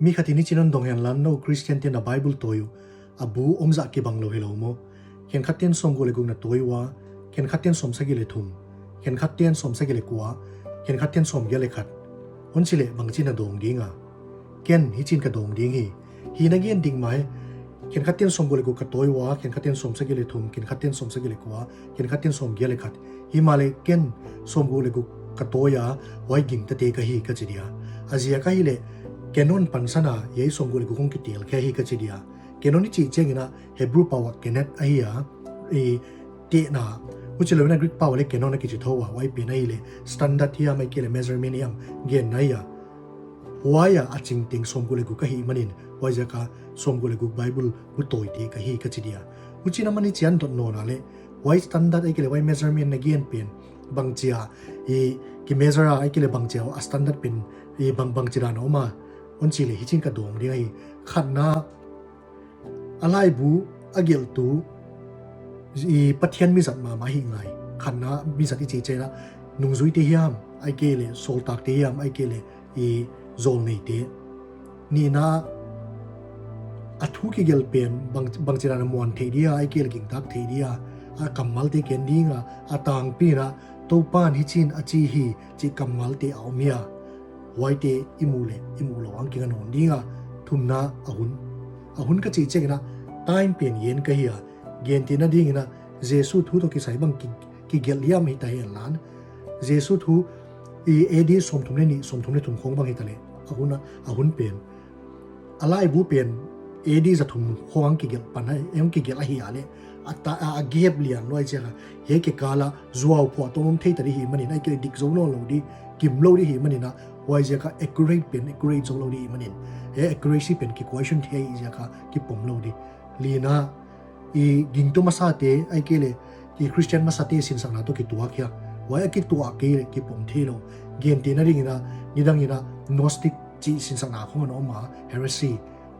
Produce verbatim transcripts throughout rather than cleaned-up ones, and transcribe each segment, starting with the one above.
Mi khat in hichi'n hon dong henla, nou Christian te'n na Bible tawi uh, a bu omzah kibang lou hilou maw? Khenkhat te'n sawmguk leh guk na tawi ua, khenkhat te'n sawmsagih leh thum, khenkhat te'n sawmsagih leh kua, khenkhat te'n sawmgiat leh khat. Hon chi leh bangchi'n na dawng ding a? Ken hichi'n ka dawng ding hi. Hi na gen ding mah e. Khenkhat te'n sawmguk leh guk ka tawi ua, khenkhat te'n sawmsagih leh thum, khenkhat te'n sawmsagih leh kua, khenkhat te'n sawmgiat leh khat. Himahleh ken sawmguk leh guk ka tawi a, huai gingtate ka hi ka chi dia? A ziak ahihleh, canon pansan a hiai sawmguk leh guk hong kitel khe hi ka chi dia? Canon i chih chiangin a Hebrew pau a kenet ahi a, i tehna. Huchilou in a Greek pau a leh canon a kichi thou a, huai pen ahihleh standard hiam ahihkeileh measurement hiam genna ahi a. Huai a a ching teng sawmguk leh guk ka hih manin, huaiziak a sawmguk leh guk Bible bu tawite ka hi ka chi dia? Huchi'n aman i chian dot nawn a leh, huai standard ahihkeileh huai measurement na gen pen bangchi a i ki measure a, ahihkeileh bangchi a a standard pen i bang, bangchi dan a om a? Hon chi leh hichi'n ka dawng ding ahi. Khatna, a laibu a gelhtu i Pathian mi zat mahmah hi ngai. Khatna mi zat i chih chiangin a nungzuite hiam, ahihkeileh sawltakte hiam, ahihkeileh i zawlneite. Nihna, a thu kigelh pen bang, bangchi dan a muan theih dia, ahihkeileh gintak theih dia? A kammalte ken ding a, a tangpi in a Toupa'n hichi'n a chi hi chih kammalte a om hia? Huaite i muh leh i muh lou hong kinga nawn ding a. Thumna, a hun. A hun ka chih chiangin a time pen gen ka hi a. Gentehna dingin a Jesu thu toh kisai bang ki, kigelh hiam hita henla, Jesu thu i A D sawmthum leh nih, sawmthum leh thum khong bang hita leh, a hun a, a hun pen, a laibu pen A D za thum khong kigelh pan a, hong kigelh ahi a leh, a ta, a, a gap lian lua ziak a, hiai kikal a zuau phuahtawm om thei ta di hih manin, ahihkeileh dik zou nawn lou di, kim lou di hih manin a, huaiziak a accurate pen accurate zou lou di hih manin, hiai accuracy pen ki question thei ziak a kipom lou di. Lina, i gingtu masate, ahihkeileh i Christian masate sinsakna toh kituak hia? Huai a kituak kei leh kipom theilou. Gentehna dingin a, nidang in a Gnostic chih sinsakna khong ana om a, heresy.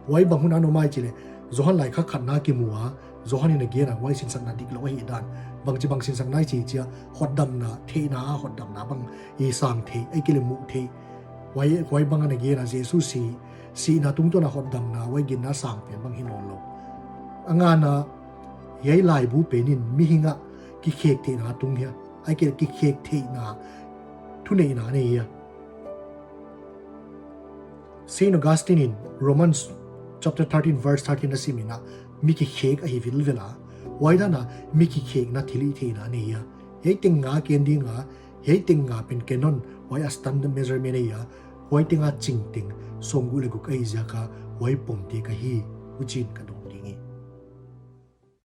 Huai bang hun ana om ahia chih leh, Johan laikhak khatna kimu a, Johan in a gen a, huai sinsakna diklou ahihdan. Bangchibang sinsakna i chih chiang a, hotdamna, theihna a hotdamna bang i sang theih, ahihkeileh muh theih. Huai, huai bang ana gen a, Jesu si, sihna tungtawn a hotdamna, huai ginna sang pen bang hi nawn lou. A ngana, hiai laibu pen in mihing a kikhek theihna tung hia, ahihkeileh kikhek theihna thuneihna nei hia? Saint Augustine in Romans chapter thirteen verse thirteen a sim in a, mi kikhek ahi vilvel a. Huai dan a mi kikhekna thilhihtheihna nei hia? Hiai teng nga ken ding a, hiai teng nga pen canon, huai a standard measurement ahi a, huai teng a ching teng sawmguk leh guk ahi ziak a, huai pomte ka hi, huchi'n ka dawng ding hi.